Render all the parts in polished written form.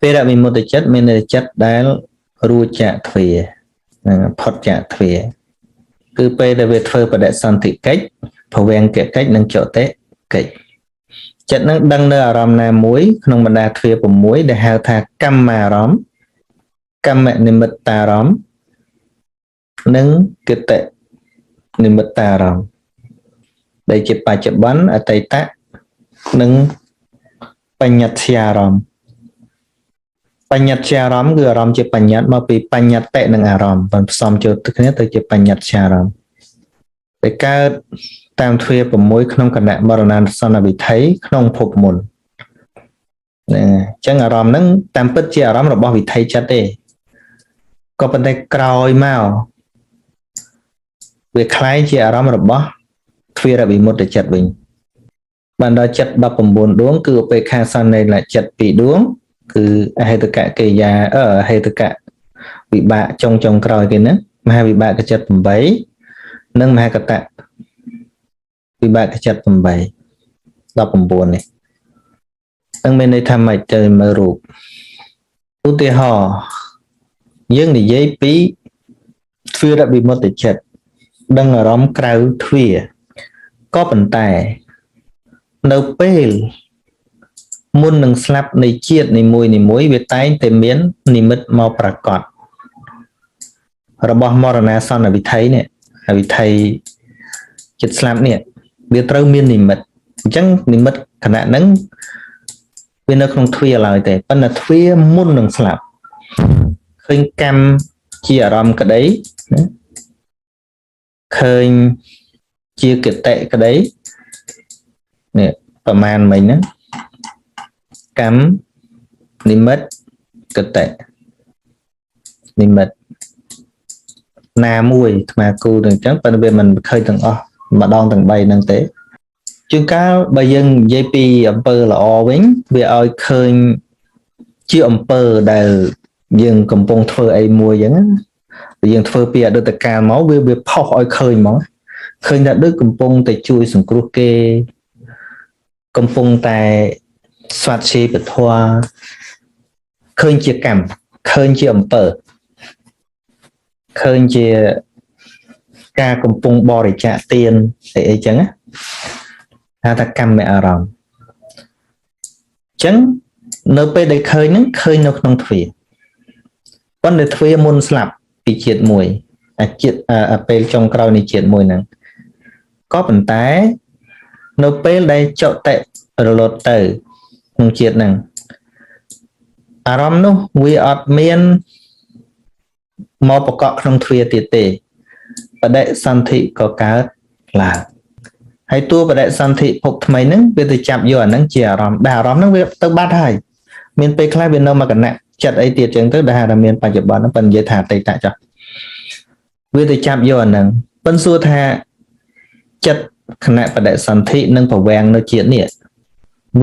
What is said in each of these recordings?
ពេលវិមុតចិត្តមានន័យចិត្តដែលរួចចាកទ្វានឹងផុតចាកទ្វាគឺពេលដែលវាធ្វើបដិសន្ធិកិច្ចភវង្គកិច្ចនិងចតិកិច្ចចិត្តនឹងដឹងនៅអារម្មណ៍ណាមួយក្នុងបណ្ដាទ្វា6ដែលហៅថាកម្មអារម្មណ៍កម្មនិមិត្តអារម្មណ៍និងគតិនិមិត្តអារម្មណ៍ដែលជាបច្ចុប្បន្នអតីតនិងបញ្ញត្តិអារម្មណ៍បញ្ញត្តិអារម្មណ៍គឺអារម្មណ៍ជាបញ្ញត្តិមកពីបញ្ញត្តិនិងអារម្មណ៍បានផ្សំចូលទៅគ្នាទៅជាបញ្ញត្តិអារម្មណ៍ដែលកើតតាមទ្វា6ក្នុងគណៈមរណាសន្នវិធិក្នុងភពមុនហ្នឹងអញ្ចឹងអារម្មណ៍ហ្នឹងតាមពិតជាអារម្មណ៍របស់វិធិចិត្តទេក៏ប៉ុន្តែក្រោយមកវាคล้ายជាអារម្មណ៍របស់ទ្វារវិមុតតិចិត្តវិញបានដល់ចិត្ត19ដួងគឺឧបេក្ខាសន្និលចិត្ត2ដួងគឺអហេតុកកិរិយាអហេតុកវិបាកចុងចុងក្រោយគេហ្នឹងមហាវិបាកចិត្ត8និងមហាកតៈវិបាកចិត្ត8 19នេះនឹងមានន័យថាម៉េចទៅមើលរូបឧទាហរណ៍យើងនិយាយពីទ្វារវិមុតតិចិត្តដឹងអារម្មណ៍ក្រៅទ្វារក៏ប៉ុន្តែនៅពេលមុននឹងស្លាប់នៃជាតិនីមួយនីមួយវាតែងតែមាននិមិត្តមកប្រកបរបស់មរណាសន្នវិធិនេះវិធិចិត្តស្លាប់នេះវាត្រូវមាននិមិត្តអញ្ចឹងនិមិត្តខណៈហ្នឹងវានៅក្នុងទ្វារឡើយទេប៉ុន្តែទ្វារមុននឹងស្លាប់ឃើញកម្មជាអារម្មណ៍ក្តីណាឃើញជាគតិក្តីនេះប្រមាណមិញហ្នឹងកម្មនិមិត្តគតិនិមិត្តណាមួយអាត្មាគូទៅអញ្ចឹងប៉ុន្តែវាមិនឃើញទាំងអស់ម្ដងទាំង3ហ្នឹងទេជួនកាលបើយើងនិយាយពីអំពើល្អវិញវាឲ្យឃើញជាអំពើដែលយើងកំពុងធ្វើអីមួយអញ្ចឹងយើងធ្វើពីអតីតកាលមកវាវាផុសឲ្យឃើញហ្មងឃើញថាដូចកំពុងតែជួយសង្គ្រោះគេកំពុងតែស្វាត់ជាពធឃើញជាកម្មឃើញជាអំពើឃើញជាការកំពុងបរិច្ចាគទានអីអីចឹងណាហៅថាកម្មអារម្មណ៍អញ្ចឹងនៅពេលដែលឃើញហ្នឹងឃើញនៅក្នុងទ្វារប៉ុន្តែទ្វារមុនស្លាប់ពីជាតិមួយអាជាតិអាពេលចុងក្រោយនៃជាតិមួយហ្នឹងក៏ប៉ុន្តែនៅពេលដែលចតិរលត់ទៅក្នុងជាតិហ្នឹងអារម្មណ៍នោះវាអត់មានមកប្រកបក្នុងទ្វារទៀតទេបដិសន្ធិក៏កើតឡើងហើយតួបដិសន្ធិភពថ្មីហ្នឹងវាទៅចាប់យកអាហ្នឹងជាអារម្មណ៍ដែលអារម្មណ៍ហ្នឹងវាទៅបាត់ហើយមានពេលខ្លះវានៅមកគណៈចិត្តអីទៀតចឹងទៅដែលថាមានបច្ចុប្បន្នហ្នឹងប៉ុន្តែនិយាយថាអតីតចុះវាទៅចាប់យកអាហ្នឹងប៉ុន្តែសួរថាចិត្តគណៈបដិសន្ធិនិងប្រវាំងនៅជាតិនេះ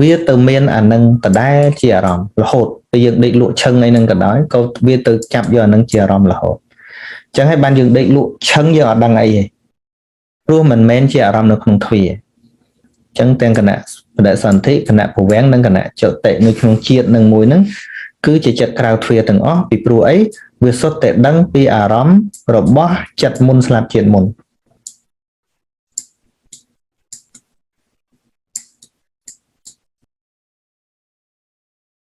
វាទៅមានអានឹងដដែលជាអារម្មណ៍រហូតពេលយើងដេកលក់ឈឹងអីហ្នឹងក៏ដោយក៏វាទៅចាប់យកអានឹងជាអារម្មណ៍រហូតអញ្ចឹងហើយបានយើងដេកលក់ឈឹងយើងអត់ដឹងអីទេព្រោះមិនមែនជាអារម្មណ៍នៅក្នុងទ្វារអញ្ចឹងទាំងគណៈបដិសន្ធិគណៈពវាំងនិងគណៈចតិនៅក្នុងជាតិនឹងមួយហ្នឹងគឺជាចិត្តក្រៅទ្វារទាំងអស់ពីព្រោះអីវាសុទ្ធតែដឹងពីអារម្មណ៍របស់ចិត្តមុនស្លាប់ជាតិមុន។